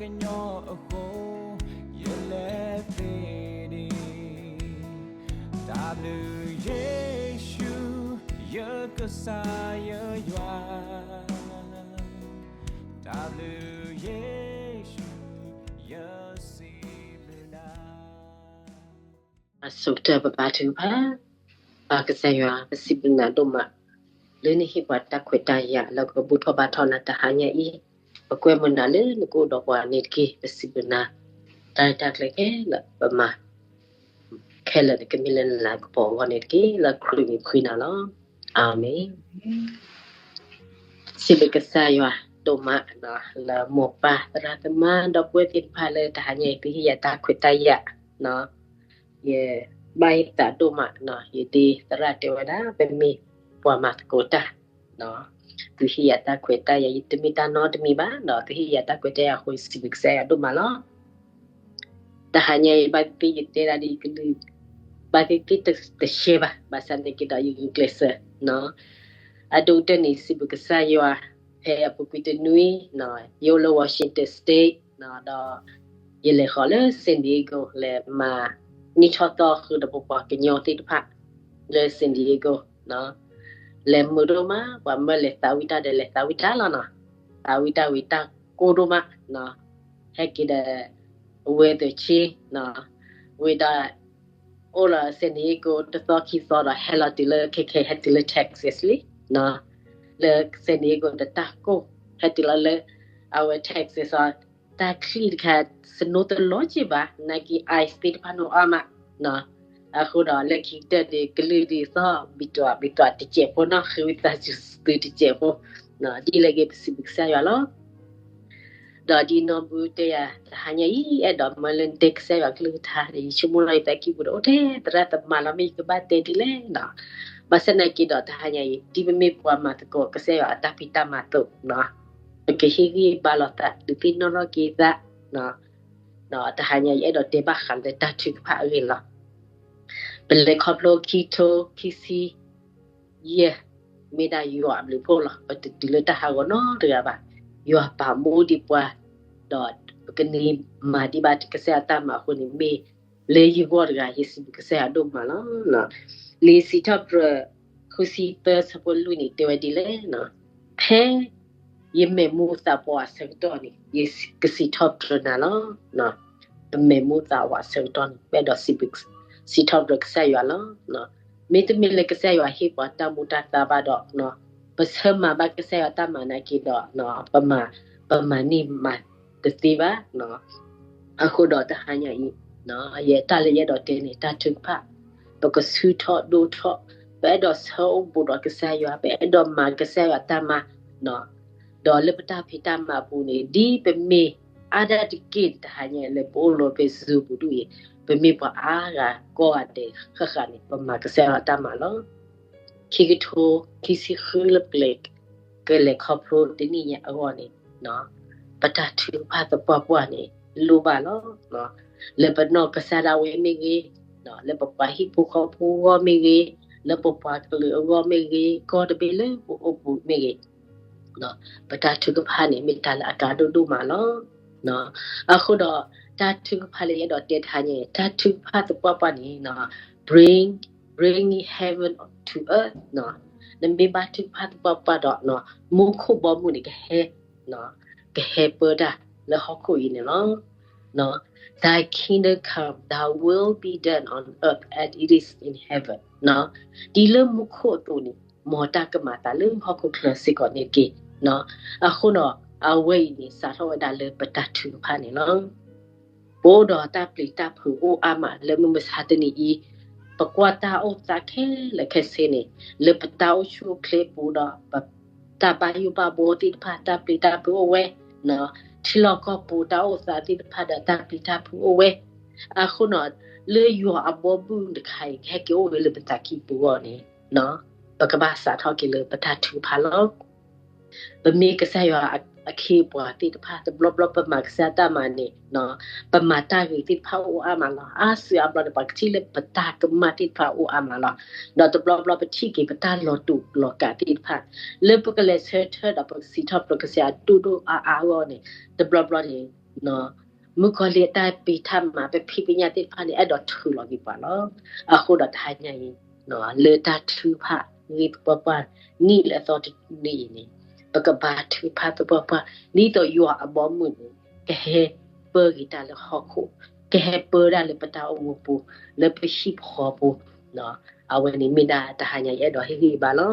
ကညီအဃိ ယလဲၤသ့ဒံး, တၢ်ဘျုးယ့ၣ်ၡူး ယကစၢ်ယွၤ, တၢ်ဘျုးယ့ၣ်ၡူး ယစံးဘျုးနၤ. အဆိကတၢၢ်ပဘါထုကဖၣ်. ပၢ်ကစၢ်ယွၤ ပစံးဘျုးနၤဒိၣ်မး လၢနဟ့ၣ်ပှၤတၢ်ခွဲးတၢ်ယာ် လၢကဘူၣ်ထီၣ်ဘါထီၣ်နၤတဟါညါအံၤ, ပကွဲမုာ်နၤလၢနကအိၣ်ဒီးပှၤန့ၣ်တက့ၢ်. ပစံးဘျုးနၤ တၢ်ရဲၣ်တၢ်ကျဲၤခဲလၢာ်ပမၤ ခဲလၢာ်န့ၣ် ကမ့ၢ်လၢနလၤကပီၤအဂီၢ်န့ၣ်တက့ၢ်. လၢခရံာ်မံၤဖှံနၤလီၤ. အၤမ့ၣ်. စံးဘျုးကစၢ်ယွၤဒိၣ်မး လၢမိၢ်ပၢ်သရၣ်သမါဒီပုၢ်ဝဲၢ်သ့ၣ်တဖၣ်လၢတဟါညါအံၤ သုဟ့ၣ်ယၤတၢ်ခွဲးတၢ်ယာ်, ယဘၣ်ယသးဒိၣ်မး, ယဒ့သရၣ်တဲဝဲဒၣ် ပမ့ၢ်ပှၤမၤသကိးတၢ်, သုဟ့ၣ်ယၤတၢ်ခွဲးတၢ်ယာ် ယတမ့ၢ်တၢ်နီတမံၤဘၣ်, ဒီးသုဟ့ၣ်ယၤတၢ်ခွဲးတၢ်ယာ်အဃိ ယစံးဘျုးကစၢ်ယွၤဒိၣ်မးလီၤ. တဟါညါအံၤ ဘၣ်သ့ၣ်သ့ၣ်ယတဲဒၣ်ဒ်အံၤ ကလုၢ်, ဘၣ်သ့ၣ်သ့ၣ်တရှဲဘၣ်, ဘၣ်ဆၣ်သနာ်က့ဒီး ယဂုာ်ကျဲးစၢး, အဒိအတဲာ်န့ၣ် စံးဘျုးကစၢ်ယွၤ, ဖဲအပူၤကွံာ်တနွံ, ယအိၣ်လၢ Washington State, ဒီးယလဲၤဃီၤလၢ San Diego လဲၤမၤ နံၣ်ထီၣ်သီဃုာ်ဒီးပပှၤကညီသ့ၣ်တဖၣ်လၢ San Diego, လဲၤမုာ်ဒိၣ်မး, ပှၤမၢလဲၤသးဝံၣ်တၢ်ဒီးလဲၤသးဝံၣ်တၢ်လီၤနီၤ, သးဝံၣ်တၢ်ဝံၤတၢ်ကိၢ်ဒိၣ်မး, ဟဲက့ၤဒီး အဝဲသ့ၣ်ဆ့, ဝံၤဒီး အိၣ်လီၤ San Diego တသီခံသီဒီး ဟဲလီၤတုၤလၢ ခဲခဲ ဟဲတုၤလၢ Texas လံ, လၢ San Diego ဒီးတၢ်ကိၢ်, ဟဲတုၤလီၤလၢ အဝဲ Texas အီၤ, တၢ်ချံၣ်တခါ snow တလီၤက့ၤဘၣ်, နာ်က့ ice သ့ၣ်တဖၣ်န့ၣ်အါမး, အဃိဒီးလၢခံကတၢၢ်ဒီး ကလုၢ်ဒ်သိး ဘံၣ်တွၤ ဘံၣ်တွၤတစဲးဖိနီၤ, ဃ့ဝံသးစူၤသုတစဲးဖိ, ဒ်လဲၣ်ဂ့ၤ ပစံးဘျုးကစၢ်ယွၤလီၤ. ဒီးဒ်နီၢ်ဘုတဲယၤ တဟါညါအံၤ အဲၣ်ဒိးမၢလၢနတဲကစၢ်ယွၤကလုၢ်ကထါဒီး ယဆိကမိၣ်လီၤယသးကံၢ်ပူၤဒီး အိၣ်ထဲသရၣ်သမါလီၤ မ့ၢ်ယကဘၣ်တဲဒ်လဲၣ်နီၤ. ဘၣ်ဆၣ်သနာ်က့ဒီး တဟါညါအံၤ ဒ်ပမ့ၢ်ပှၤမၤသကိးကစၢ်ယွၤအတၢ်ဖံးတၢ်မၤအသိး, ပကဟ့ၣ်ဂံၢ်ဘါလိာ်သး ဒုးသ့ၣ်နီၣ်ထီၣ်က့ၤသး, ဒီးတဟါညါအံၤ အဲၣ်ဒိးတဲဘၣ်ဃးလၢတၢ်ထုကဖၣ်အဂ့ၢ်လီၤ. ပလဲၤခီဖျိခံကထိခံဆံယဲၢ် မ့ၢ်ဒၣ်ယွၤအဘျုးအဖှိၣ်လီၤ. ပတတုၤလၢတၢ်ဟးဂီၤနီတဂၤဘၣ်. ယွၤပာ်မူဒံးပှၤ, ဒီးပကန့ၢ်မၤဒံးဘၣ်ကစၢ်ယွၤတၢ်မၤအဃိန့ၣ် မ့ၢ်လၢယဂီၢ်တဂၤ ယစံးဘျုးကစၢ်ယွၤဒိၣ်မးလီၤ. လံာ်စံးထီၣ်ပတြၢၤ ဃုဆံသၢ ဆၢဖိလွံၢ်န့ၣ် တဲဝဲဒ်လဲၣ်, ဖဲယမဲာ်မူသးပှၢ်အဆၢကတီၢ်န့ၣ် ယကစံးထီၣ်ပတြၢၤနၤလီၤ. ပမဲာ်မူသးပှၢ်အဆၢကတီၢ်န့ၣ် ပအဲၣ်ဒိးစံးဘျုး စံးထီၣ်ပတြၢၤကစၢ်ယွၤလီၤ. မ့တမ့ၢ်လၢကစၢ်ယွၤဟ့ၣ်ပှၤတၢ်မူတၢ်သါဘၣ်ဒီး ပဆၢမၤဘၣ်ကစၢ်ယွၤတၢ်မၤနာ်က့ဒီး ပမၤ, ပမၤန့ၢ်မၤတသ့ဘၣ်. အဃိဒီးတဟါညါအံၤ ယတၢ်လၢယအဲၣ်ဒိးတဲန့ၣ် တၢ်ထုကဖၣ်, ပကဆူၣ်ထီၣ်ဒိၣ်ထီၣ်, ပအဲၣ်ဒိးဆၢအိၣ်ဘူးဒီးကစၢ်ယွၤ, ပအဲၣ်ဒိးမၤကစၢ်ယွၤတၢ်မၤ, ဒီးလၢပတၢ်ဖံးတၢ်မၤအပူၤန့ၣ် ဒ်ပမ့ၢ်အါဒၣ်တက့ၢ်တဟါညါလၢပအိၣ်လီၤဖဲ Zoom ပူၤဒ်အံၤ, ပမ့ၢ်ပှၤအါဂၤကိးဂၤဒဲးဃၣ်ဃၣ်န့ၣ် ပမၤကစၢ်ယွၤတၢ်မၤလီၤ. ခံကထိခံဆံဃုလၢပျဲၢ် ကလဲၤခီဖျိတနံၣ်ညါအဂီၢ်န့ၣ် ပတၢ်ထုကဖၣ်သပှၢ်ပှၢ်န့ၣ် လိၣ်ဘၣ်လီၤ. လၢပနီၢ်ကစၢ်ဒၣ်ဝဲမ့ၢ်ဂ့ၤ, လၢပပှၤဟံၣ်ဖိဃီဖိအဂီၢ်မ့ၢ်ဂ့ၤ, လၢပပှၤကလုာ်အဂီၢ်မ့ၢ်ဂ့ၤ, ကီၢ်တဘ့ၣ်လၢပအိၣ်ပူၤမ့ၢ်ဂ့ၤ, ပတၢ်ထုကဖၣ်န့ၣ် မ့ၢ်တၢ်လၢအကါဒိၣ်ဒိၣ်မးလီၤ. အဃိဒီး တၢ်ထုကဖၣ်လၢယအဲၣ်ဒိးတဲတဟါညါအံၤ တၢ်ထုကဖၣ်သပှၢ်ပှၢ်န့ၣ် bring, bringing heaven to earth, နမ့ၢ်ဘၣ်ထုကဖၣ်သပှၢ်ပှၢ်ဒီး မူခိၣ်ဘီမုၢ်န့ၣ် ကဟဲ, ကဟဲပၢတၢ်လၢဟီၣ်ခိၣ်အံၤန့ၣ်လီၤ. Thy kingdom come, thy will be done on earth as it is in heaven. ဒ်လၢမူခိၣ်အသိးန့ၣ် မ်တၢ်ကမၤအသးလၢဟီၣ်ခိၣ်ချၢစ့ၢ်ကီးန့ၣ်တက့ၢ်. အဃိဒီး အဝဲအံၤန့ၣ် စးထီၣ်ဝဲဒၣ်လၢပတၢ်ထုကဖၣ်န့ၣ်လီၤ. ပအိၣ်ဒီးတၢ်ပျံၤတၢ်ဖုးအိၣ်အါမးလၢမုၢ်မဆါတနံၤအံၤ, ပကွၢ်တၢ်အိၣ်သးခဲလၢာ်ခဲဆ့န့ၣ် လၢပတၢ်အိၣ်ဆူၣ်အိၣ်ချ့ပူၤဒီး ပတၢ်ဘၣ်ယိၣ်ဘၣ်ဘှီသ့ၣ်တဖၣ် တၢ်ပျံၤတၢ်ဖုးအိၣ်ဝဲ, ထံလီၢ်ကီၢ်ပူၤတၢ်အိၣ်သးသ့ၣ်တဖၣ်ဒီးတၢ်ပျံၤတၢ်ဖုးအိၣ်ဝဲ. အဃိဒီး လၢယွၤအဘီအမုၢ်တခါအံၤ ကဟဲက့ၤအိၣ်ဝဲလၢပသးကံၢ်ပူၤအဂီၢ်န့ၣ် ပကဘၣ်စးထီၣ်က့ၤလၢပတၢ်ထုကဖၣ်လီၤ. ပမ့ၢ်ကစၢ်ယွၤအခ့အပှၤသ့ၣ်တဖၣ် တဘျီဘျီပမၤကစၢ်ယွၤတၢ်မၤန့ၣ် ပမၤတၢ်ဂ့ၤသ့ၣ်တဖၣ်အိၣ်အါမးလီၤ. အါစုအါဘျီန့ၣ် ပှၤကထံၣ်လၢပတၢ်ကမၣ်သ့ၣ်တဖၣ်အိၣ်အါမးလီၤ. ဒီးတဘျီဘျီပထံၣ်က့ၤပတၢ်လီၤတူာ်လီၤကာ်သ့ၣ်တဖၣ် လၢပကလဲၤဆၢထၢၣ်ဒီးပကစံးထီၣ်ပတြၢၤကစၢ်ယွၤဒိၣ်ဒိၣ်အါအါအဂီၢ်န့ၣ် တဘျီဘျီန့ၣ် မုၣ်ကီၤလံၢ်အတၢ်ဖံးတၢ်မၤ ပဖံးပညၣ်သ့ၣ်တဖၣ်န့ၣ် အဲၣ်ဒိးထုးလီၤက့ၤပှၤလီၤ. အဃိဒီးတဟါညါအံၤ လၢတၢ်ထုကဖၣ်ဂ့ၢ်သပှၢ်ပှၢ် နံၣ်လၢအသီတနံၤအံၤန့ၣ် ပကဘါထုကဖၣ်သပှၢ်ပှၢ် ဒ်သိးယွၤအဘီအမုၢ်န့ၣ် ကဟဲပၢက့ၤတၢ်လၢဟီၣ်ခိၣ်, ကဟဲပၢတၢ်လၢပတၢ်အိၣ်မူပူၤ, လၢပဟံၣ်ဖိဃီဖိပူၤ, အဝဲန့ၣ်မ့ၢ်ဒၣ်တဟါညါယအဲၣ်ဒိးဟ့ၣ်ဂံၢ်ဘါလီၤ.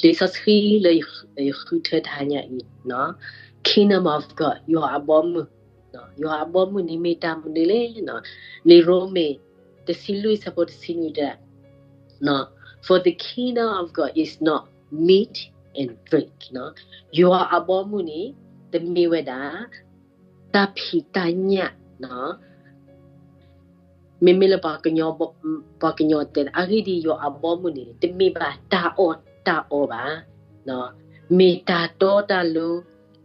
လံာ်စီဆှံလၢယဃုထၢတဟါညါအံၤ, Kingdom of God ယွၤအဘီအမုၢ်, ယွၤအဘီအမုၢ်န့ၣ်မ့ၢ်တၢ်မနုၤလဲၣ်. လံာ်ရိမ့ၤ တဆံလွံၢ်ဆၢဖိတဆံနွံတဲ, For the kingdom of God is not meat and drink. ယွၤအဘီအမုၢ်န့ၣ် တမ့ၢ်ဝဲဒၣ် တၢ်ဖံးတၢ်ညၣ်, မ့မ့ၢ်လၢပှၤကညီတဲ အဂ့ၢ်ဒ်အံၤ ယွၤအဘီအမုၢ်န့ၣ် တမ့ၢ်ဘၣ်တၢ်အီၣ်တၢ်အီဘၣ်, မ့ၢ်တၢ်တီတၢ်လိၤ,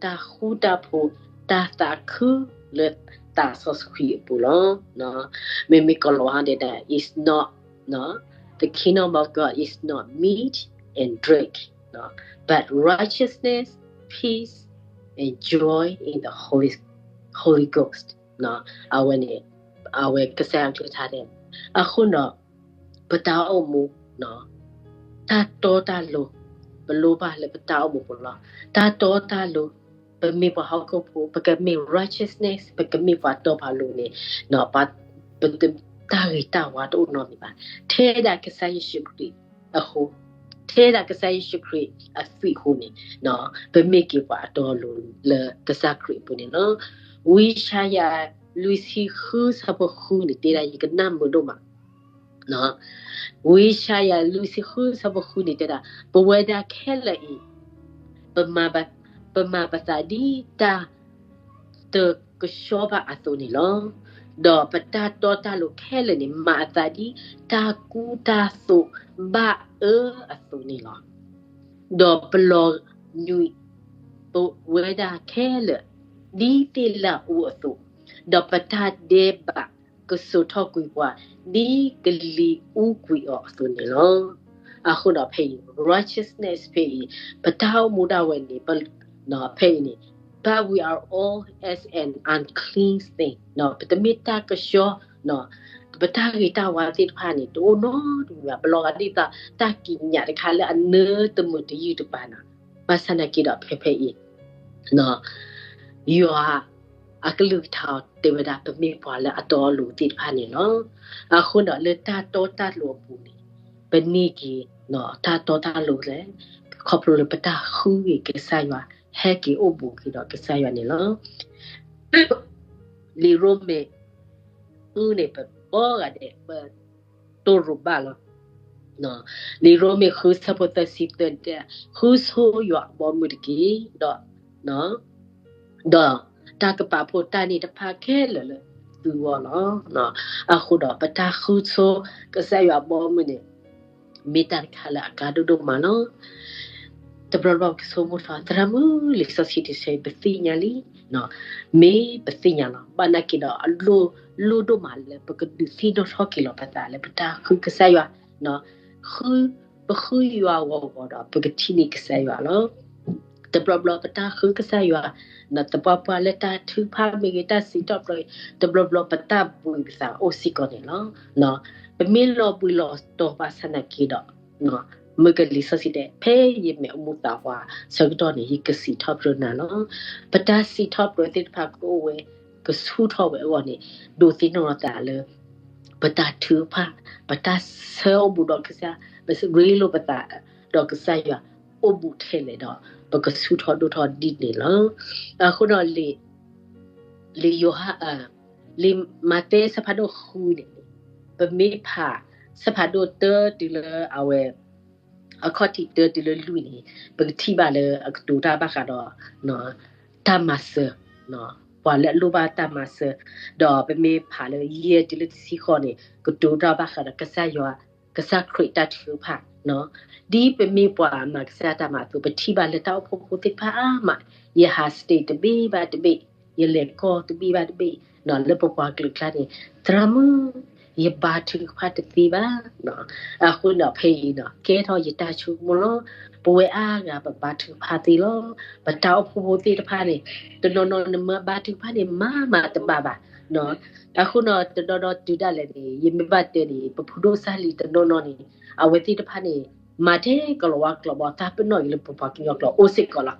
တၢ်ဃူတၢ်ဖိး, တၢ်သးခုလၢသးစီဆှံအပူၤလီၤ. မ့မ့ၢ်ကိၤလၤဝါတဲဒၣ် is not, the kingdom of God is not meat and drink, but righteousness, peace, and joy in the Holy, Holy Ghost. အဝဲန့ၣ် အဝဲကစၢ်ယွၤကလုၢ်ကထါန့ၣ်, အဃိဒီး ပတၢ်အိၣ်မူ တၢ်တီတၢ်လိၤ, ပလိၣ်ဘၣ်လၢပတၢ်အိၣ်မူပူၤလီၤ. တၢ်တီတၢ်လိၤ, ပမ့ၢ်ပှၤဟီၣ်ခိၣ်ဖိ ပကမ့ၢ် righteousness ပကမ့ၢ်ပှၤတီပှၤလိၤန့ၣ်, ပတၢ်ဂ့ၤတၢ်ဝါတအိၣ်နီတမံၤဘၣ်. ထဲဒၣ်ကစၢ်ယ့ၣ်ၡူးခရံာ်အဃိ, ထဲဒၣ်ကစၢ်ယ့ၣ်ၡူးခရံာ်အသွံၣ်အဃိန့ၣ်, ပမ့ၢ်က့ၤပှၤအတီအလိၤလၢကစၢ်ခရံာ်အပူၤန့ၣ်လီၤ. ဝံယၡါယၤ လွံၢ်ဆံဃုဆၢဖိဃုန့ၣ် တဲဒၣ်ယကနၣ်မုာ်ဒိၣ်မး. ဝံယၡါယၤ လွံၢ်ဆံဃုဆၢဖိဃုန့ၣ်တဲဒၣ်, ပဝဲဒၣ်ခဲလၢာ်အံၤ ပမၤပသးဒ်တၢ် တကဆှီဘၣ်အသိးန့ၣ်လီၤ. ဒီးပတၢ်တီတၢ်လိၤခဲလၢာ်န့ၣ် မၤအသးဒ်တၢ်ကူတၢ်သိးဘၣ်အၢအသိးန့ၣ်လီၤ. ဒီးပလီၤညွံးပဝဲဒၣ်ခဲလၢာ် ဒ်သ့ၣ်လၣ်အူအသိး, ဒီးပတၢ်ဒဲးဘးကစိာ်ထီၣ်ကွံာ်ပှၤ ဒ်ကလံၤအူကွံာ်အီၤအသိးန့ၣ်လီၤ. အဃိဒီးဖဲအံၤ righteousness ဖဲအံၤ ပတၢ်အိၣ်မူဒၣ်ဝဲန့ၣ် ဖဲအံၤန့ၣ် but we are all as an unclean thing, ပတမ့ၢ်တၢ်ကဆှီ, ပတၢ်ဂ့ၤတၢ်ဝါသ့ၣ်တဖၣ်န့ၣ် တအိၣ်နီတမံၤဘၣ်. ပလီၤဂာ်ဒ်သိး တၢ်ကံးညာ်တခါလၢအနၢတမုာ်တယုၢ်တပၤန့ၣ်, ဘၣ်ဆၣ်သနာ်က့ဒီးဖဲဖဲအံၤ ယွၤအကလုၢ်ကထါတဲဝဲဒၣ် ပမ့ၢ်ပှၤလၢအတီအလိၤသ့ၣ်တဖၣ်န့ၣ်လီၤ. အဃိဒီးလၢတၢ်တီတၢ်လိၤအပူၤန့ၣ် ပန့ၢ်က့ၤတၢ်တီတၢ်လိၤလဲၣ်, ခီဖျိလၢပတၢ်ဃုက့ၤကစၢ်ယွၤ ဟဲက့ၤအိၣ်ဘူးက့ၤဒီးကစၢ်ယွၤန့ၣ်လီၤ. လံာ်ရိမ့ၤ ဃုန့ၣ် ပကိးဂၤဒဲး ပတိၢ်ရိၣ်ဘၣ်လီၤ. လံာ်ရိမ့ၤဃုဆၢဖိသၢဆံသၢတဲ, ဃုဆိယွၤအဘီအမုၢ်တက့ၢ်, ဒီး ဒီးတၢ်ကပာ်ဖှိၣ်တၢ်န့ၣ်တဖၣ်ခဲလၢာ်လၢသုဂီၢ်လီၤ. အဃိဒီးပတၢ်ဃုဆိကစၢ်ယွၤအဘီအမုၢ်န့ၣ် မ့ၢ်တၢ်တခါလၢအကါဒိၣ်ဒိၣ်မးလီၤ. တဘျီဘျီပကဆိကမိၣ်ထီၣ် သရၣ်မုၣ် လံာ်စီဆှံတဆၢအံၤ ပသ့ၣ်ညါလံ, မ့ၢ်ပသ့ၣ်ညါလီၤ. ဘၣ်နာ်က့ဒီး အလိၣ်လိၣ်ဒိၣ်မးလၢပကဒုးသ့ၣ်နီၣ်ထီၣ်က့ၤလီၤပသးလၢပတၢ်ဃုကစၢ်ယွၤ, ဃု ပဃုယွၤဂီၤဂီၤဒီး ပကထံၣ်န့ၢ်ကစၢ်ယွၤလီၤ. တဘျီဘျီပတၢ်ဃုကစၢ်ယွၤ သပှၢ်ပှၢ်လၢတၢ်ထုကဖၣ်မ့ၢ်ဂ့ၤ တၢ်စံးထီၣ်ပတြၢၤ, တဘျီဘျီပတၢ်ဘှံးပသးအိၣ်စ့ၢ်ကီးန့ၣ်လီၤ. ပမ့ၢ်လီၤဘှံးလီၤတီၤဘၣ်ဆၣ်သနာ်က့ဒီး မုၢ်ကလံၤစီဆှံတဲ ဖဲယမဲာ်အိၣ်မူသးဝးဆၢကတီၢ်န့ၣ် ယကစံးထီၣ်ပတြၢၤနၤလီၤ. ပတၢ်စံးထီၣ်ပတြၢၤသ့ၣ်တဖၣ်ကအိၣ်ဝဲ ကဆူၣ်ထီၣ်ဝဲအဂီၢ်န့ၣ် ဒိးသ့ၣ်နီၣ်လီၤသးလၢ ပတၢ်ထုကဖၣ်, ပတၢ်ဆၢအိၣ်ဘူးဒီးကစၢ်, ပရ့လိာ်ပသးဒီးကစၢ်ယွၤ အိၣ်ဘူးထဲလဲၣ်ဒီး ပကဆူၣ်ထီၣ်ဒိၣ်ထီၣ်ဒ်န့ၣ်လီၤ. အဃိဒီးလံာ် လံာ်ယိၤဟၣ်, လံာ်မးသဲဆၢဖးဒိၣ်ဃုန့ၣ် ပမ့ၢ်ဖးဆၢဖးဒိၣ်တၢတုၤလၢအဝဲ အခီၣ်ထံးတၢတုၤလၢလွံၢ်န့ၣ် ပကထံၣ်ဘၣ်လၢအကတိၤတၢ်ဘၣ်ဃးဒီး တၢ်မၤစၢၤ ပှၤလၢအလိၣ်ဘၣ်တၢ်မၤစၢၤ, ဒီးပမ့ၢ်ဖးလၢယဲၢ်တုၤလၢတဆံဃိးန့ၣ် ကတိၤတၢ်ဘၣ်ဃးဒီးကစၢ်ယွၤ ကစၢ်ခရံာ်တၢ်ထုကဖၣ်, ဒ်ပမ့ၢ်ပှၤမၤကစၢ်တၢ်မၤအသိး ပထံၣ်ဘၣ်လၢတၢ်အိၣ်ဖှိၣ်ဖိသ့ၣ်တဖၣ်အါမး, ယဟး state တဘ့ၣ်ဘၣ်တဘ့ၣ်, ယလဲၤကီၢ်တဘ့ၣ်ဘၣ်တဘ့ၣ်, လၢပပှၤကလုာ်ကျါန့ၣ် သရၣ်မုၣ် ယဘါထုကဖၣ်တသ့ဘၣ်. အဃိဒီးဖဲအံၤဒီး ကဲထီၣ်ယတၢ်ဆိကမိၣ်လီၤ. ပဝဲအါဂၤပဘါထုကဖၣ်သ့လီၤ. ပတၢ်အိၣ်ဖှိၣ်ဖိသ့ၣ်တဖၣ်န့ၣ် တနီၤနီၤနမ့ၢ်ဘါထုကဖၣ်န့ၣ် မၤမၤတဘၣ်ဘၣ်. အဃိဒီးတဒီဒီတုၤဒၣ်လဲာ်န့ၣ် ယမ့ၢ်ဘၣ်တဲန့ၣ် ပဖိဒိၣ်စၢ်လံၤတနီၤနီၤန့ၣ် အဝဲသ့ၣ်တဖၣ်န့ၣ် မၤထဲကလီၤဝါကျိာ်ဘီ သးပ့ၤနီၣ်က့ၤလၢပပှၤကညီကျိာ်အိၣ်စ့ၢ်ကီးလီၤ.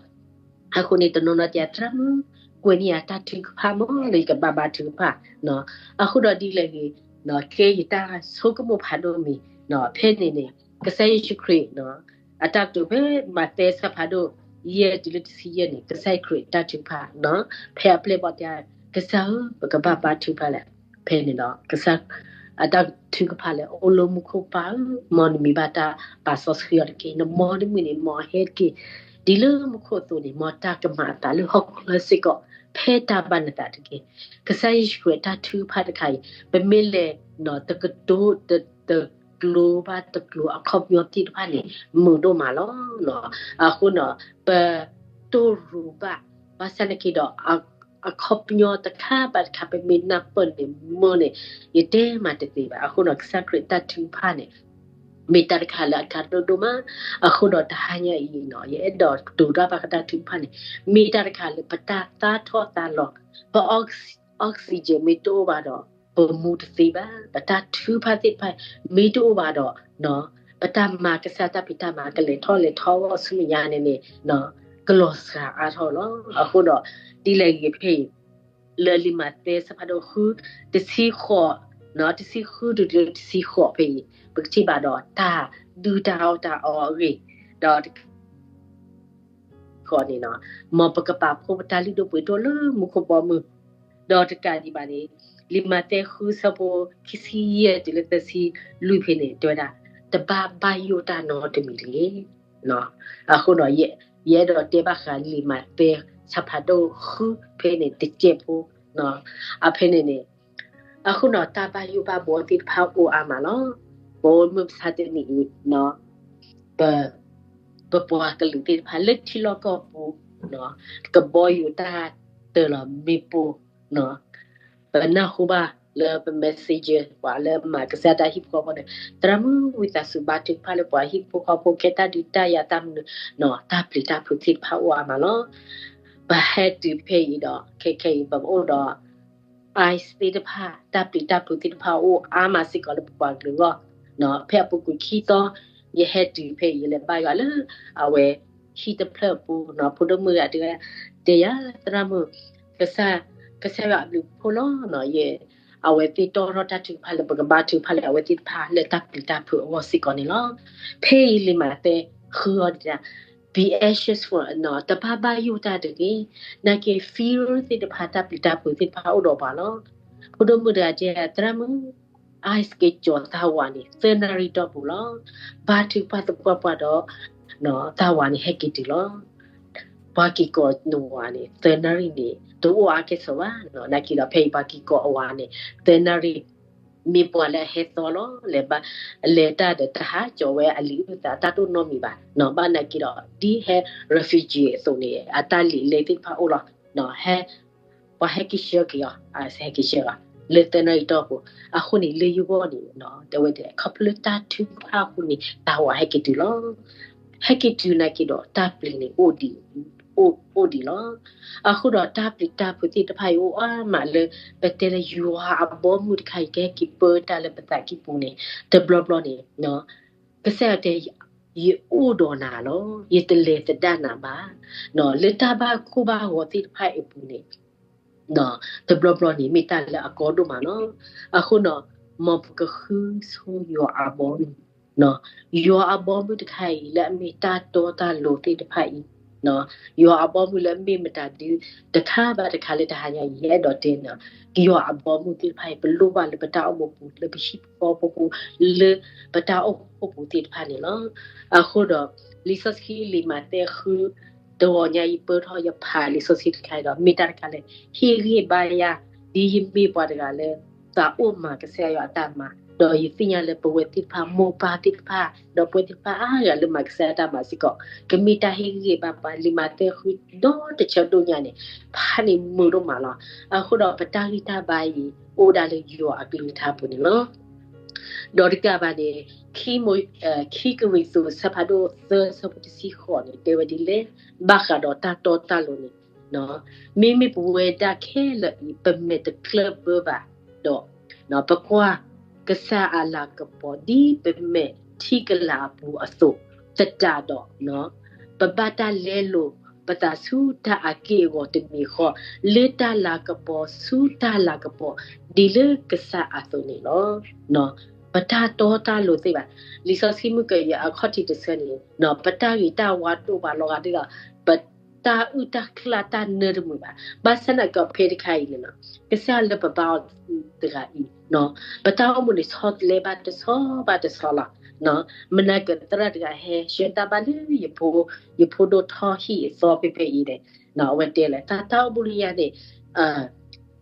အဃိန့ၣ် တနီၤနီၤတဲ သရၣ်မုၣ် ကွဲးန့ၢ်ယၤတၢ်ထုကဖၣ်မး လၢယကဘၣ်ဘါထုကဖၣ်. အဃိဒီးဒ်လဲၣ်ဂ့ၤ ကဲယတၢ်ဆိကမိၣ်ဖးဒိၣ်မံၤ ဖဲန့ၣ်န့ၣ် ကစၢ်ယ့ၣ်ၡူးခရံာ် အတၢ်ကတိၤဖဲမးသဲဆၢဖးဒိၣ် ယဲၢ်တုၤလၢတဆံယဲၢ်န့ၣ် ကစၢ်ယ့ၣ်ၡူးခရံာ်တၢ်ထုကဖၣ် ဖဲအပျဲၢ်ဘီၣ်တဲ ကစၢ်ဧၢ ပကဘၣ်ဘါထုကဖၣ်လဲၣ်. ဖဲန့ၣ်ဒီး ကစၢ်အတၢ်ထုကဖၣ်လၢ အိၣ်လၢမူခိၣ်ပၢ်ဧၢ, မ်နမံၤဘၣ်တၢ်ပာ်စီဆှံအီၤတက့ၢ်. နမ်နမုၢ်န့ၣ် မ်အဟဲတက့ၢ်. ဒ်လၢမူခိၣ်အသိးန့ၣ် မ်တၢ်ကမၤအသးလၢဟီၣ်ခိၣ်ချၢစ့ၢ်ကီး ဖဲတၢ်ဘၣ်နသးတက့ၢ်. ကစၢ်ယ့ၣ်ၡူးခရံာ်အတၢ်ထုကဖၣ်တခါအံၤ ပမ့ၢ်လဲၤ တကတိၤ တ တကျိၤဘၣ်တကျိၤ အခီပညီသ့ၣ်တဖၣ်န့ၣ် မုာ်ဒိၣ်မးလီၤ. အဃိန့ၣ် ပတိၢ်ရူးဘၣ် ဘၣ်ဆၣ်နာ်က့ဒီး အခီပညီတခါဘၣ်တခါ ပမ့ၢ်နၢ်ပၢၢ်န့ၣ် မုာ်န့ၣ် ယတဲမၤတသ့ဘၣ်. အဃိန့ၣ် ကစၢ်ခရံာ်တၢ်ထုကဖၣ်န့ၣ် မ့ၢ်တၢ်တခါလၢအကါဒိၣ်ဒိၣ်မး. အဃိဒီးတဟါညါအံၤန့ၣ် ယအဲၣ်ဒိးတိၤတၢ်ဘၣ်ဃးတၢ်ထုကဖၣ်န့ၣ် မ့ၢ်တၢ်တခါလၢပတၢ်သါထီၣ်သါလီၤ, ပ oxygen မ့ၢ်တအိၣ်ဘၣ်ဒီး ပမူတသ့ဘၣ်. ပတၢ်ထုကဖၣ်သ့ၣ်တဖၣ် မ့ၢ်တအိၣ်ဘၣ်ဒီး ပတၢ်မၤကစၢ်တၢ်ဖံးတၢ်မၤ ကလဲၤထီၣ်လဲၤထီအဂီၢ်ဆူမဲာ်ညါန့ၣ်န့ၣ် ကလီၤစှၤအါထီၣ်လီၤ. အဃိဒီး ဒ်လဲၣ်ဂ့ၤဖဲအံၤ လၢလံာ်မးသဲဆၢဖးဒိၣ်ဃု တဆံဃိး တဆံဃုတုၤလၢတဆံဃိးဖဲအံၤ ပကထံၣ်ဘၣ်ဒီးတၢ်ဒုၣ်တၢ်အီၣ်တၢ်အီအဂ့ၢ်, ဒီးတခီန့ၣ် မ်ပကပာ်ဖှိၣ်ပတၢ်လုၢ်ဒိၣ်ပှ့ၤဒိၣ်လၢမူခိၣ်ဘီမုၢ်, ဒီးတကးဒံးဘၣ်န့ၣ် လံာ်မးသဲဃုဆၢဖိခံဆံယဲၢ်တုၤလၢသၢဆံလွံၢ်ဖဲန့ၣ် တဲဝဲဒၣ် တဘၣ်ဘၣ်ယိၣ်တၢ်နီတမံၤတဂ့ၤ. အဃိဒီး ယအဲၣ်ဒိးတဲဘၣ်ဃးလံာ်မးသဲ ဆၢဖးဒိၣ်ဃုဖဲန့ၣ် တကဲးဖိ အဖဲန့ၣ်န့ၣ် အဃိဒီးတၢ်ဘၣ်ယိၣ်ဘၣ်ဘှီသ့ၣ်တဖၣ်အိၣ်အါမးလီၤ. ပအိၣ်မုၢ်မဆါတနံၤအံၤ ပ ပပှၤကလုာ်သ့ၣ်တဖၣ်လၢထံလီၢ်ကီၢ်ပူၤ ကဘီယူၤတၢ်တၢၢ်လီၤမ့ၣ်ပိၢ် ပနၢ်ဟူဘၣ်လၢပ messenger ပှၤလၢမၤကစၢ်တၢ်ဟံၣ်ဖိဃီဖိန့ၣ် သရၣ်မုၣ်ဝံသးစူၤဘါထုကဖၣ်လၢပှၤဟံၣ်ဖိဃီဖိ ခဲတၢ်ဒုးတၢ်ယၤတၢ်မနုၤ တၢ်ပျံၤတၢ်ဖုးသ့ၣ်တဖၣ်အိၣ်အါမးလီၤ. ပဟဲတုၤဖဲအံၤဒီး ခဲခဲအံၤ ပအိၣ်ဒီး ice သ့ၣ်တဖၣ် တၢ်ပျံၤတၢ်ဖုးသ့ၣ်တဖၣ်အိၣ်အါမးစ့ၢ်ကီးလၢပပှၤကလုာ်အဂီၢ်, ဖဲအပူၤကွံာ်ခံသီ ယဟဲတုၤဖဲအံၤ ယလဲၤဘါယွၤလၢ အဝဲ ဟံၣ်တဖျၢၣ်အပူၤ ဖိဒိၣ်မုၣ်တဂၤတဲယၤ သရၣ်မုၣ် ကစၢ် ကစၢ်ယွၤအဘျုးအဖှိၣ်လီၤ အဝဲသ့ၣ်တီထီၣ်တၢ်ထုကဖၣ်လၢပကဘါထုကဖၣ်လၢအဝဲသ့ၣ်တဖၣ်လၢတၢ်ပျံၤတၢ်ဖုးအဂီၢ်စ့ၢ်ကီးန့ၣ်လီၤ. ဖဲအံၤလံာ်မးသဲဃုအီၤဒၣ် be anxious for တဘၣ်ဘၣ်ယိၣ်တၢ်တဂ့ၤ, နာ်က့ fear သ့ၣ်တဖၣ် တၢ်ပျံၤတၢ်ဖုးသ့ၣ်တဖၣ်အိၣ်ဒီးပှၤလီၤ. ဖိဒိၣ်မုၣ်တဂၤတဲ သရၣ်မုၣ် ice က့ၤကၠီၤတၢ်ဝၤန့ၣ် သၢနၣ်ရံၣ်တီၢ်ပူၤလီၤ. ဘါထုကဖၣ်သပှၢ်ပှၢ်ဒီး တၢ်ဝၤန့ၣ်ဟဲက့ၤတုၤလီၤ. ပှၤက့ၤကီၤနဝၤန့ၣ် သၢနၣ်ရံၣ်န့ၣ် တအိၣ်အါကဲၣ်ဆိးဘၣ်, နာ်က့ဒီးဖဲအံၤပှၤက့ၤကီၤအဝၤန့ၣ် သၢနၣ်ရံၣ် မ့ၢ်ပှၤလၢအဟဲသီလီၤ. လဲၤဘၣ် လဲၤတၢ်ဒီးတဟးကၠီၤဝဲအလံာ်အုၣ်သးတၢ်တအိၣ်နီတမံၤဘၣ်, ဘၣ်နာ်က့ဒီး ဒ်ဟဲ refugee အသိးန့ၣ် အတၢ်လံာ်လဲၢ်သ့ၣ်တဖၣ်အိၣ်လီၤ. ဟဲ ပှၤဟဲက့ၤဆှၢက့ၤအီၤ ဟဲက့ၤဆှၢအီၤ လၢသၢနၣ်ရံၣ်တီၢ်ပူၤ, အဃိန့ၣ် လၢယဂီၢ်န့ၣ် တဲဝဲဒၣ် ခီဖျိလၢတၢ်ထုကဖၣ်အဃိန့ၣ် တၢ်ဝၤဟဲက့ၤတုၤလီၤ. ဟဲက့ၤတုၤနာ်က့ဒီး တၢ်ပျံၤန့ၣ် အိၣ်ဒံးလီၤ. အဃိဒီးတၢ်ပျံၤတၢ်ဖုးသ့ၣ်တဖၣ်အံၤအိၣ်အါမးလၢ ပတဲလၢယွၤအဘီအမုၢ်တခါအံၤ ကဟဲက့ၤပၢတၢ်လၢပသးကံၢ်ပူၤန့ၣ် တဘျီဘျီန့ၣ် ကစၢ်ယွၤတဲ ယအိၣ်ဒီးနၤလီၤ. ယတလဲၤသဒၣ်နၤဘၣ်. လၢတၢ်ဘၣ်ကိၢ်ဘၣ်ဂီၤသ့ၣ်တဖၣ်အံၤအပူၤန့ၣ် တဘျီဘျီန့ၣ် မ့ၢ်တၢ်လၢအကီဒိၣ်မးလီၤ. အဃိန့ၣ် မ်ပကဃုဆိယွၤအဘီအမုၢ်, ယွၤအဘီအမုၢ်တခါအံၤ လၢအမ့ၢ်တၢ်တီတၢ်လိၤသ့ၣ်တဖၣ်အံၤ, ယွၤအဘီအမုၢ်လၢအမ့ၢ်မတၤဒု တခါဘၣ်တခါလၢတဟါညါအံၤ ယအဲၣ်ဒိးတဲန့ၣ် ယွၤအဘီအမုၢ်သ့ၣ်တဖၣ်အံၤ ပလိၣ်ဘၣ်လၢပတၢ်အိၣ်မူပူၤ လၢပဟံၣ်ဖိဃီဖိပူၤ လၢပတၢ်အိၣ်ဖှိၣ်ပူၤသ့ၣ်တဖၣ်န့ၣ်လီၤ. အဃိဒီး လံာ်စီဆှံလံာ်မးသဲဃု တဂီၤညါအံၤ ပၢၢ်ထီၣ်ယဖးလံာ်စီဆှံတခါအံၤဒီး မ့ၢ်တၢ်တခါလၢ ဟ့ၣ်ဂံၢ်ဘါယၤ ဒ်ယမ့ၢ်ပှၤတဂၤလၢ သးအိၣ်မၤကစၢ်ယွၤအတၢ်မၤ, ဒီးယသ့ၣ်ညါလၢပဝဲသ့ၣ်တဖၣ် မိၢ်ပၢ်သ့ၣ်တဖၣ် ဒီးပဝဲသ့ၣ်တဖၣ်အါဂၤလၢမၤကစၢ်ယွၤအတၢ်မၤစ့ၢ်ကီး ကမ့ၢ်တၢ်ဟ့ၣ်ဂံၢ်ဘါပှၤ လံာ်မးသဲဃုဒီတဆၢဒိၣ်ညါန့ၣ် ဖးန့ၣ်မုာ်ဒိၣ်မးလီၤ. အဃိဒီးပတၢ်ဂံၢ်တၢ်ဘါအံၤ အိၣ်ဒၣ်လၢယွၤအကလုၢ်ကထါပူၤန့ၣ်လီၤ. ဒီးတကးဘၣ်န့ၣ် ခံမိ ခံကရံၣ်သူး အဆၢဖးဒိၣ်သၢ အဆၢဖိတဆံဃိးန့ၣ် တဲဝဲဒ်လဲၣ်, ဘၣ်ဃးဒီးတၢ်တီတၢ်လိၤန့ၣ်, မ့မ့ၢ်ပဝဲဒၣ်ခဲလၢာ်အံၤ ပမဲာ်တကျၢၢ်ဘၢဘၣ်ဒီး, ပကွၢ်ကစၢ်အလၤကပီၤ ဒ်ပမဲာ်ထံကလၤအပူၤအသိး, သတးဒီး ပဘၣ်တၢ်လဲလိာ်ပသးဆူတၢ်အက့ၢ်အဂီၤတမံၤဃီ, လၢတၢ်လၤကပီၤဆူတၢ်လၤကပီၤ ဒ်လၢကစၢ်အသိးန့ၣ်လီၤ. ပတၢ်တီတၢ်လိၤသ့ၣ်တဖၣ်, လံာ်စီဆှံမုၢ်ကယၤအခီၣ်ထံးတဆၢန့ၣ်, ပတၢ်ဂ့ၤတၢ်ဝါတအိၣ်ဘၣ်လီၤဂာ်ဒ်သိး, ပတၢ်အုၣ်တၢ်ကျၢ်တၢ်နၢတမုာ်ဘၣ်. ဘၣ်ဆၣ်သနာ်က့ဖဲတခါအံၤန့ၣ်, ကစၢ်လၢပဘါအီၤတဂၤအံၤ, ပတၢ်အိၣ်မူန့ၣ်ဆီတလဲဘၣ်တဆီဘၣ်တဆီလီၤ. မနၤကသရၣ်တဂၤဟဲ ဆှၢတၢ်ဘၣ်လၢယဖိ, ယဖိဒိၣ်ထီၣ်ဟံၣ်အသီဖဲဖဲအံၤန့ၣ်, အဝဲတဲလၢ တၢ် တၢ်အိၣ်မူလၢယၤန့ၣ်,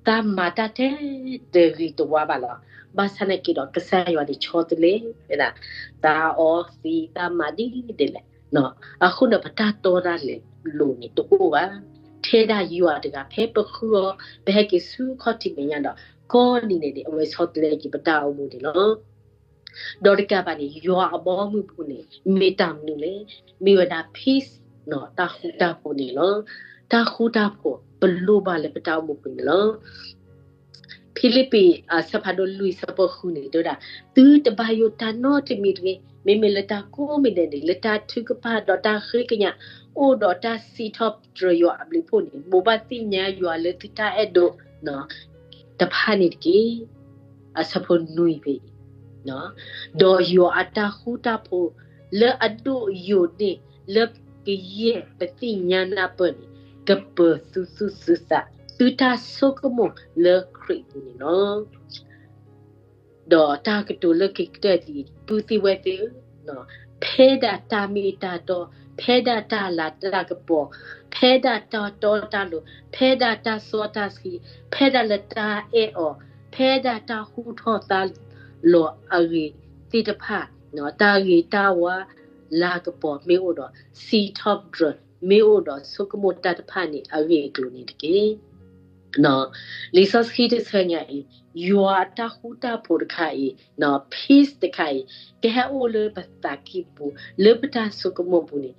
တၢ်မၤတၢ်ထဲတဂ့ၤတဝါဘၣ်လီၤ. ဘၣ်ဆၣ်သနာ်က့ဒီး ကစၢ်ယွၤန့ၣ်ဆီတလဲ, တၢ်အီသံး တၢ်မၤဒ်လဲၣ်ဒ်လဲၣ်, အဃိန့ၣ် ပတၢ်တီတၢ်လိၤန့ၣ်တအိၣ်ဘၣ်. ထဲဒၣ်ယွၤတဂၤ ဖဲပဃုအီၤ ပဟဲက့ၤဆူခီၣ်ထံးမဲာ်ညါဒီး ကိးနံၤန့ၣ်န့ၣ် အဝဲဆီတလဲက့ၤပတၢ်အိၣ်မူန့ၣ်လီၤ. ဒီးတကးဘၣ်န့ၣ် ယွၤအဘီအမုၢ်ပူၤန့ၣ် မ့ၢ်တၢ်မနုၤလဲၣ်. မ့ၢ်ဝဲဒၣ် peace, တၢ်ဃူတၢ်ဖိးန့ၣ်လီၤ. တၢ်ဃူတၢ်ဖိး ပလိၣ်ဘၣ်လၢပတၢ်အိၣ်မူပူၤန့ၣ်လီၤ. ဖံလံးပံး အဆၢဖးဒိၣ်လွံၢ် အဆၢဖိဃုန့ၣ် တဲဝဲဒၣ်, သုတဘၣ်ယိၣ်တၢ်နီတမံၤတဂ့ၤ, မ့မ့ၢ်လၢတၢ်ကိးမံၤဒဲးန့ၣ် လၢတၢ်ထုကဖၣ်ဒီးတၢ်ဃ့ကညး အိၣ်ဒီးတၢ်စံးထီၣ်ပတြၢၤယွၤအဘျုးအဖှိၣ်န့ၣ် ဘိးဘၣ်သ့ၣ်ညါယွၤလၢသုတၢ်အဲၣ်ဒိး တဖၣ်န့ၣ်တက့ၢ်. အဆၢဖိနွံဖဲအံၤ, ဒီးယွၤအတၢ်ဃူတၢ်ဖိးလၢအဒိၣ်ယိာ်န့ၢ်လၢကယဲၢ်ပသ့ၣ်ညါနၢ်ပၢၢ်န့ၣ် ကပၢၤသုသူၣ်သုသး သုတၢ်ဆိကမိၣ်လၢခရံာ်အပူၤန့ၣ်လီၤ. ဒီးတၢ်ကတိၤလၢခံကတၢၢ်ဒ်အံၤ ပုၢ်သ့ၣ်ဝဲၢ်သ့ၣ်ဧၢ, ဖဲဒၣ်တၢ်မ့ၢ်တၢ်တီ, ဖဲဒၣ်တၢ်လၤတၢ်ကပီၤ, ဖဲဒၣ်တၢ်တီတၢ်လိၤ, ဖဲဒၣ်တၢ်စီတၢ်ဆှံ, ဖဲဒၣ်လၢတၢ်အဲၣ်အီၤ, ဖဲဒၣ်တၢ်ဟူထီၣ်သါလီၤအဂ့ၤသ့ၣ်တဖၣ်, တၢ်ဂ့ၤတၢ်ဝါ လၤကပီၤမ့ၢ်အိၣ်ဒီး စံးထီၣ်ပတြၢၤမ့ၢ်အိၣ်ဒီး ဆိကမိၣ်တၢ်တဖၣ်န့ၣ် အဂ့ၢ်အကျိၤန့ၣ်တက့ၢ်. လံာ်စီဆှံတဆၢညါအံၤ, ယွၤအတၢ်ဃူတၢ်ဖိးတခါအံၤ, peace တခါအံၤ, ကဟဲအိၣ်လၢပသးကံၢ်ပူၤ လၢပတၢ်ဆိကမိၣ်ပူၤန့ၣ်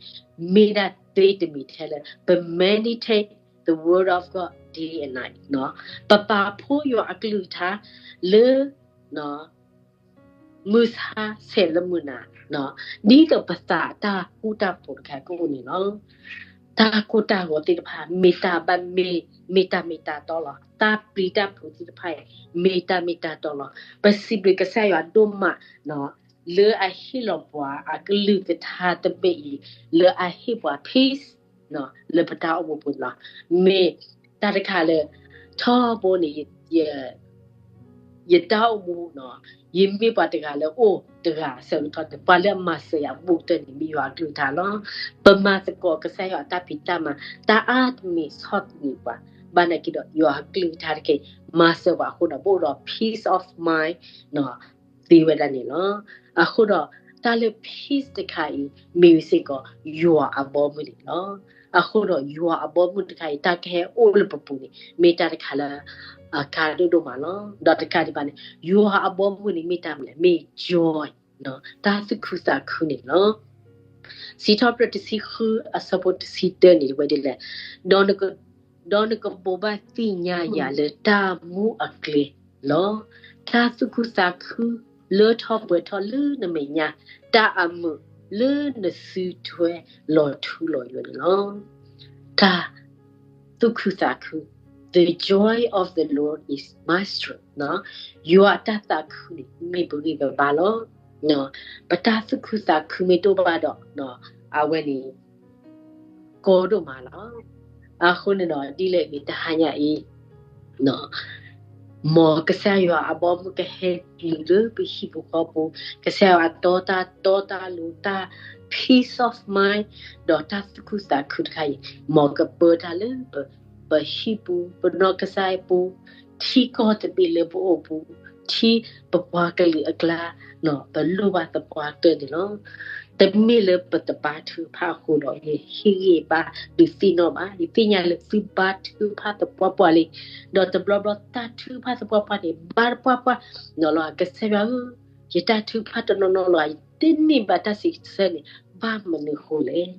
မ့ၢ်ဒၣ်သ့တမံၤထဲလၢ ပ meditate the word of God day and night, ပပာ်ဖှိၣ်ယွၤအကလုၢ်ကထါလၢ မုၢ်ဆါဆဲးလၢမုၢ်နၤ, ဒ်သိးပသးတၢ်ဃူတၢ်ဖိးတခါကအိၣ်န့ၣ်လီၤ. တၢ်ကိၢ်တၢ်ဂီၤသ့ၣ်တဖၣ် မ့ၢ်တၢ်ဘၣ်မ့ၢ် မ့ၢ်တၢ်မ့ၢ်တၢ်တီလီၤ. တၢ်ပျံၤတၢ်ဖုးသ့ၣ်တဖၣ်အံၤ မ့ၢ်တၢ်မ့ၢ်တၢ်တီလီၤ. ပစံးဘျုးကစၢ်ယွၤဒိၣ်မး လၢအဟ့ၣ်လီၤပှၤအကလုၢ်ကထါတဘ့ၣ်အံၤ လၢအဟ့ၣ်ပှၤ peace လၢပတၢ်အိၣ်မူပူၤန့ၣ်လီၤ. မ့ၢ်တၢ်တခါလၢ ထီဘိန့ၣ် ယတၢ်အိၣ်မူန့ၣ် ယမ့ၢ်ပှၤတဂၤလၢအိၣ်တဂၤအဆၢကတီၢ်န့ၣ် ပှၤလၢအမၤစၢၤယၤဘူးကတၢၢ်န့ၣ် မ့ၢ်ယွၤအကလုၢ်ကထါလီၤ. ပမၤသကိးကစၢ်ယွၤအတၢ်ဖံးတၢ်မၤ တၢ်အါတမံၤဆီၣ်သနံးပှၤ, ဘၣ်နာ်က့ဒီး ယွၤအကလုၢ်ကထါတက့ၢ် မၤစၢၤပှၤအဃိဒီး ပအိၣ်ဒီး peace of mind သ့ဝဲဒၣ်န့ၣ်လီၤ. အဃိဒီး တၢ်လၢ peace တခါအံၤ မ့ၢ်စ့ၢ်ကီး ယွၤအဘီအမုၢ်န့ၣ်လီၤ. အဃိဒီး ယွၤအဘီအမုၢ်တခါအံၤ တၢ်ကဟဲအိၣ်လၢပပူၤန့ၣ် မ့ၢ်တၢ်တခါလၢ အကါဒိၣ်ဒိၣ်မးလီၤ. ဒီးတကးဒံးဘၣ်န့ၣ် ယွၤအဘီအမုၢ်န့ၣ် မ့ၢ်တၢ်မနုၤလဲၣ်, မ့ၢ် joy တၢ်သူၣ်ခုသးခုန့ၣ်လီၤ. စံးထီၣ်ပတြၢၤတဆံဃု အဆၢဖိတဆံတၢန့ၣ် ဝဲဒ်လဲၣ်, ဒီးနကဘိးဘၣ်သ့ၣ်ညါယၤလၢတၢ်မူအကျဲလီၤ. တၢ်သူၣ်ခုသးခု လၢထီၣ်ပှဲၤထီၣ်လၢနမဲာ်ညါ, တၢ်အမုာ်လၢနစုထွဲလီၤထူလီၤယိာ်န့ၣ်လီၤ. တၢ်သူၣ်ခုသးခု The joy of the Lord is my strength. ယွၤအတၢ်သးခုန့ၣ် မ့ၢ်ပဂံၢ်ပဘါလီၤ. ပတၢ်သူၣ်ခုသးခုမ့ၢ်တအိၣ်ဘၣ်ဒီး အဝဲန့ၣ် ကီဒိၣ်မးလီၤ. အဃိန့ၣ်ဒီး ဒ်လဲၣ်ဂ့ၤတဟါညါအံၤ မ်ကစၢ်ယွၤအဘီအမုၢ်ကဟဲနုာ်လၢပဟံၣ်ပူၤဃီပူၤ, ကစၢ်ယွၤအတီတၢ်တီတၢ်လိၤတၢ် peace of mind ဒီးတၢ်သူၣ်ခုသးခုတခါအံၤ မ်ကပၢတၢ်လၢပ ပဟံၣ်ပူၤ ပနီၢ်ကစၢ်ပူၤ, ထံကီၢ်တဘ့ၣ်လၢပအိၣ်ပူၤ, ထံပပှၤကလုာ်အကျါ ပလိၣ်ဘၣ်သပှၢ်ကတၢၢ်န့ၣ်လီၤ. တမ့ၢ်လၢပတဘါထုကဖၣ်အဃိဒီး ယဟ့ၣ်ဂံၢ်ဘါဒုးသ့ၣ်နီၣ်ဘၣ်, ယသ့ၣ်ညါလၢသုဘါထုကဖၣ်သပှၢ်ပှၢ်လံ. ဒီးတဘျီဘျီတၢ်ထုကဖၣ်သပှၢ်ပှၢ်န့ၣ် ဘါသပှၢ်ပှၢ်န့ၣ်လီၤ. ကစၢ်ယွၤဧၢ, ယတၢ်ထုကဖၣ်တနီၤနီၤလီၤ ယတန့ၢ်ဘၣ်တၢ်စံးဆၢန့ၣ် ဘၣ်မနုၤဃိလဲၣ်.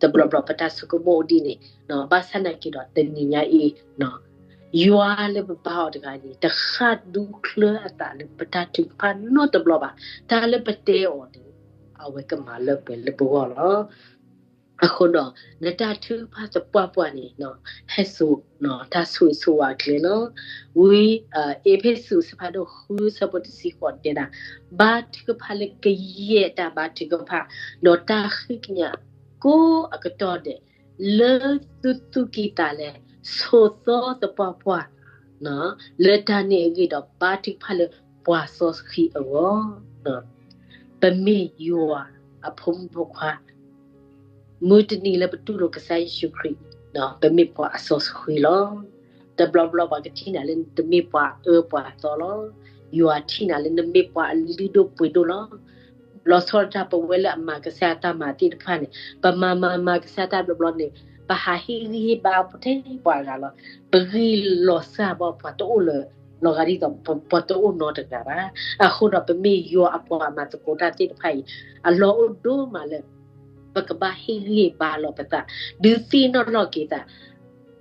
တဘျီဘျီပတၢ်ဆိကမိၣ်ဒ်န့ၣ် ဘၣ်ဆၣ်နာ်က့ဒီးတနံၤညါအံၤ ယွၤလၢပဘါအီၤတဂၤန့ၣ် တဃၣ်ဒူချၢအသးလၢပတၢ်ထုကဖၣ်နီတဘျီဘၣ်. တၢ်လၢပတဲအီၤန့ၣ် အဝဲကမၤလၢပှဲၤလၢပဂီၢ်လီၤ. အဃိဒီး နတၢ်ထုကဖၣ်သပှၢ်ပှၢ်န့ၣ် ဟဲစိာ် တၢ်ဆိၣ်ဂ့ၤဆိၣ်ဝါအကျဲလီၤ. ဝံ အ့းဖ့းစူးအဆၢဖးဒိၣ်ဃုဆၢဖိတဆံဃိးတဲဒၣ်, ဘါထုကဖၣ်လၢကယဲၢ်တၢ်ဘါထုကဖၣ်, ဒီးတၢ်ဃ့ကညးကိးအကတီၢ်ဒဲး, လၢသုသူၣ်ကံၢ်သးလဲ, ဆိးသီသပှၢ်ပှၢ်, လၢတၢ်န့ၣ်အဂ့ၢ်ဒီး ဘါထုကဖၣ်လၢပှၤစီဆှံအဂီၢ် ပမ့ၢ်ယွၤအဖိမုၣ်ဖိခွါ, မုၢ်တနံၤလၢပတူၢ်လိာ်ကစၢ်ယ့ၣ်ၡူးခရံာ်, ပမ့ၢ်ပှၤအစီဆှံလီၤ. တဘျီဘျီပှၤကထံၣ်နၤလၢနတမ့ၢ်ပှၤအၢပှၤသီလီၤ. ယွၤထံၣ်နၤလၢနမ့ၢ်ပှၤအလုၢ်ဒိၣ်ပှ့ၤဒိၣ်လီၤ. လီၤဆီဒၣ်တၢ် ပဝဲလၢအမၤကစၢ်ယွၤတၢ်မၤသ့ၣ်တဖၣ်န့ၣ်, ပမၤမၤမၤကစၢ်ယွၤတၢ်ဘျီဘျီန့ၣ်, ပဟးဟ့ၣ်ဂံၢ်ဟ့ၣ်ဘါထဲပှၤဂၤလီၤ. ပဂံၢ်လီၤစၢ်ဘၣ်ပှၤတအိၣ်လၢၤ, လီၤဂာ်ဒ်သိးပှၤတအိၣ်နီတဂၤဘၣ်. အဃိဒီးပမ့ၢ်ယွၤအပှၤမၤသကိးတၢ်သ့ၣ်တဖၣ်အံၤ, အလီၢ်အိၣ်ဒိၣ်မးလၢ ပကဘၣ်ဟ့ၣ်ဂံၢ်ဟ့ၣ်ဘါလီၤပသး, ဒုးသ့ၣ်နီၣ်ထီၣ်က့ၤသး,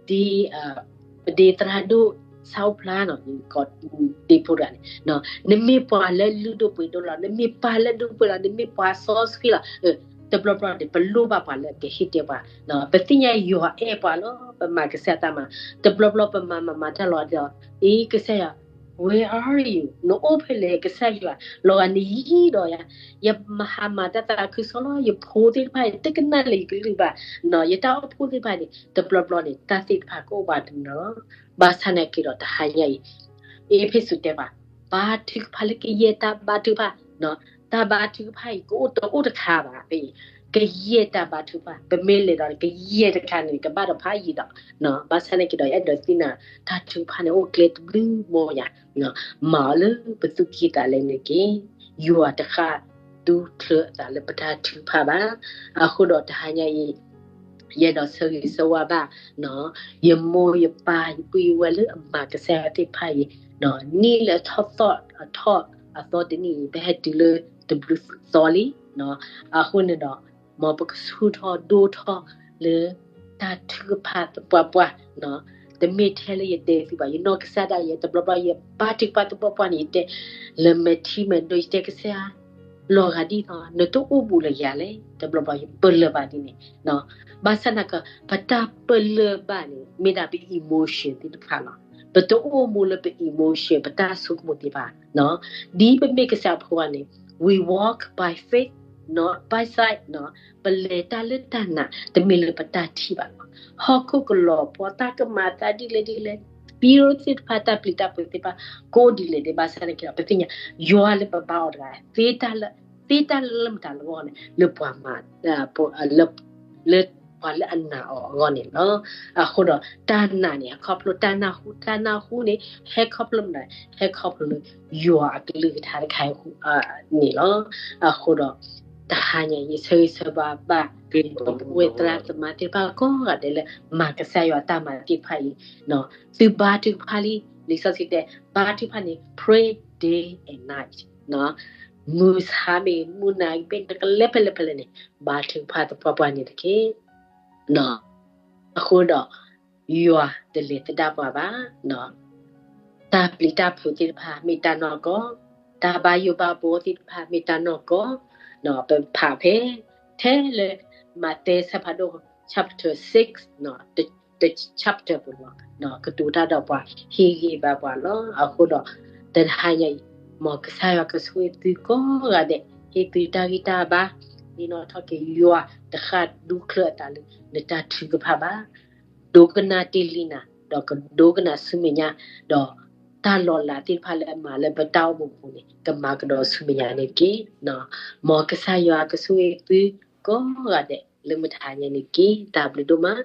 ဒ် ပဒ့သရၣ်ဒိၣ်ဆၣ်အိၣ်ဖျါန့ၣ်, ဒ့ဖိတဂၤန့ၣ်, နမ့ၢ်ပှၤလၢလုၢ်ဒိၣ်ပှ့ၤဒိၣ်လီၤ, နမ့ၢ်ပၢ်လၢဒိၣ်ပှ့ၤလီၤ, နမ့ၢ်ပှၤစီဆှံလီၤ. တဘျီဘျီန့ၣ် ပလိၣ်ဘၣ်ပှၤလၢကဟ့ၣ်တဲပှၤ, ပသ့ၣ်ညါယွၤအဲၣ်ပှၤလီၤ, ပမၤကစၢ်ယွၤတၢ်မၤ, တဘျီဘျီပမၤမၤမၤတၢ်လီၤဒီး, အ့ ကစၢ်ယွၤ, where are you? နအိၣ်ဖဲလဲၣ်ကစၢ်ယွၤ, လီၤဂာ်နယံၤဒီးယၤ, ယမၤဟးမၤတၢ်သးခုကစီၣ်လီၤ, ယဖိသ့ၣ်တဖၣ် တကနၣ်လၢယကလုၢ်ဘၣ်, ယတၢ်အိၣ်ဖှိၣ်သ့ၣ်တဖၣ်န့ၣ် တဘျီဘျီန့ၣ် တၢ်သ့ၣ်တဖၣ်ကအိၣ်ဘၣ်တနီၤ, ဘၣ်ဆၣ်နာ်က့ဒီးတဟါညါအံၤ, အ့းဖ့းစူးတဲပှၤ, ဘါထုကဖၣ်လၢကယဲၢ်တၢ်ဘါထုကဖၣ်, တၢ်ဘါထုကဖၣ်အံၤ ကအိၣ်တအိၣ်တခါဘၣ်, ကယဲၢ်တၢ်ဘါထုကဖၣ်, ပမ့ၢ်လဲၤဒီးကယဲၢ်တခါန့ၣ် ကဘၣ်ဒီးဖးယံၤဒီး, ဘၣ်ဆၣ်နာ်က့ဒီး ယအဲၣ်ဒိးသ့ၣ်နီၣ် တၢ်ထုကဖၣ်န့ၣ်အိၣ်ကျဲတဘျုးမိၢ်ယၤ, မၤအီၤလၢပသူၣ်ကံၢ်သးလဲန့ၣ်တက့ၢ်. ယွၤတဃၣ်ဒူချၢအသးလၢပတၢ်ထုကဖၣ်ဘၣ်. အဃိဒီးတဟါညါအံၤ ယအဲၣ်ဒိးဆၢဂ့ၤဆၢဝါဘၣ် ယမိၢ်ယပၢ် ယပုၢ်ယဝဲၢ်လၢအမၤကစၢ်ယွၤသ့ၣ်တဖၣ်အံၤ, နံၣ်လၢထီၣ်သီၣ်အထီၣ်အသီတနံၣ်အံၤ ပဟဲတုၤလၢတဘျုးသီလံ. အဃိန့ၣ်ဒီး မ်ပကဆူၣ်ထီၣ်ဒိၣ်ထီၣ်လၢတၢ်ထုကဖၣ်သပှၢ်ပှၢ်, တမ့ၢ်ထဲလၢယတဲသုဘၣ်, ယနီၢ်ကစၢ်ဒၣ်ယဲ တဘျီဘျီယဘါထုကဖၣ်သပှၢ်ပှၢ်န့ၣ် ယတဲလၢမဲာ်ထံမဲာ်နိ ယတဲကစၢ်ယွၤ လီၤဂာ်ဒ်သိး နတအိၣ်ဘူးလၢယၤလဲၣ်, တဘျီဘျီယပလၢၢ်ဘၣ်ဒ်န့ၣ်, ဘၣ်ဆၣ်နာ်က့ ပတၢ်ပလၢၢ်ဘၣ်န့ၣ် မ့ၢ်ဒၣ်ပ emotion သ့ၣ်တဖၣ်လီၤ. ပတအိၣ်မူလၢပ emotion ပတၢ်ဆိကမိၣ်သ့ၣ်တဖၣ်, ဒ်ပမ့ၢ်ကစၢ်အဖိခွါန့ၣ် we walk by faith, not by sight, ပလဲၤတၢ်လၢတၢ်နာ် တမ့ၢ်လၢပတၢ်ထံၣ်ဘၣ်လီၤ. ဟီၣ်ခိၣ်ကလီၤပှီၢ် တၢ်ကမၤအသးဒ်လဲၣ်ဒ်လဲၣ်, ပံရိသ့ၣ်တဖၣ် တၢ်ပျံၤတၢ်ဖုးသ့ၣ်တဖၣ် ကအိၣ်ဒ်လဲၣ်ဒ်လဲၣ် ဘၣ်ဆၣ်နာ်က့ဒီး ပသ့ၣ်ညါ ယွၤလၢပဘါအီၤတဂၤ သ့တၢ်လၢ သ့တၢ်လၢမတၤလၢအဂီၢ်န့ၣ် လၢပှၤမၤ လၢပှၤလၢအနာ်အီၤအဂီၢ်န့ၣ်လီၤ. အဃိဒီး တၢ်နာ်န့ၣ် ဟဲခီဖျိတၢ်နၢ်ဟူ, တၢ်နၢ်ဟူန့ၣ် ဟဲခီဖျိမနုၤ, ဟဲခီဖျိလၢယွၤအကလုၢ်ကထါတခါအံၤန့ၣ်လီၤ. အဃိဒီး တဟါညါအံၤ ယဆၢဂ့ၤဆၢဝါဘၣ် ပဝဲသရၣ်သမါသ့ၣ်တဖၣ်ကိးဂၤဒဲးလၢ မၤကစၢ်ယွၤတၢ်မၤသ့ၣ်တဖၣ်အံၤ, သုဘါထုကဖၣ်လံ, လံာ်စီဆှံတဲ ဘါထုကဖၣ်န့ၣ် pray day and night, မုၢ်ဆါမ့ၢ်ဂ့ၤ မုၢ်နၤမ့ၢ်ဂ့ၤ တကလဲၤဖဲလဲၣ်ဖဲလဲၣ်န့ၣ် ဘါထုကဖၣ်သပှၢ်ပှၢ်န့ၣ်တက့ၢ်. အဃိဒီး ယွၤတလဲၤသဒၣ်ပှၤဘၣ်. တၢ်ပျံၤတၢ်ဖုးသ့ၣ်တဖၣ် မ့ၢ်တၢ်နီၢ်ကီၢ်, တၢ်ဘၣ်ယိၣ်ဘၣ်ဘီသ့ၣ်တဖၣ် မ့ၢ်တၢ်နီၢ်ကီၢ်, ပဖးဖဲ ထဲလၢ မးသဲဆၢဖးဒိၣ် chapter six, တ chapter ပူၤလီၤ, ကတိၤတၢ်ဒီးပှၤ ဟ့ၣ်ဂံၢ်ဘါပှၤလီၤ. အဃိဒီး တဟါညါအံၤ မ်ကစၢ်ယွၤကဆိၣ်ဂ့ၤသုကိးဂၤဒဲး, ဟ့ၣ်သုတၢ်ဂံၢ်တၢ်ဘါ, ဟ့ၣ်နီၣ်ထီၣ်က့ၤယွၤတဃၣ်ဒူချၢအသးလၢ နတၢ်ထုကဖၣ်ဘၣ်. ဒိကနၣ်တ့ၢ်လံနၤ, ဒီးကဒိကနၣ်ဆူမဲာ်ညါ, ဒီးတၢ်လီၤလးသ့ၣ်တဖၣ်လၢအမၤလၢပတၢ်အိၣ်မူပူၤန့ၣ် ကမၤကဒီးဆူမဲာ်ညါန့ၣ်တက့ၢ်. မ်ကစၢ်ယွၤကဆိၣ်ဂ့ၤသုကိးဂၤဒဲး လၢမုၢ်တဟါညါန့ၣ်တက့ၢ်. တၢ်ဘျုးဒိၣ်မး.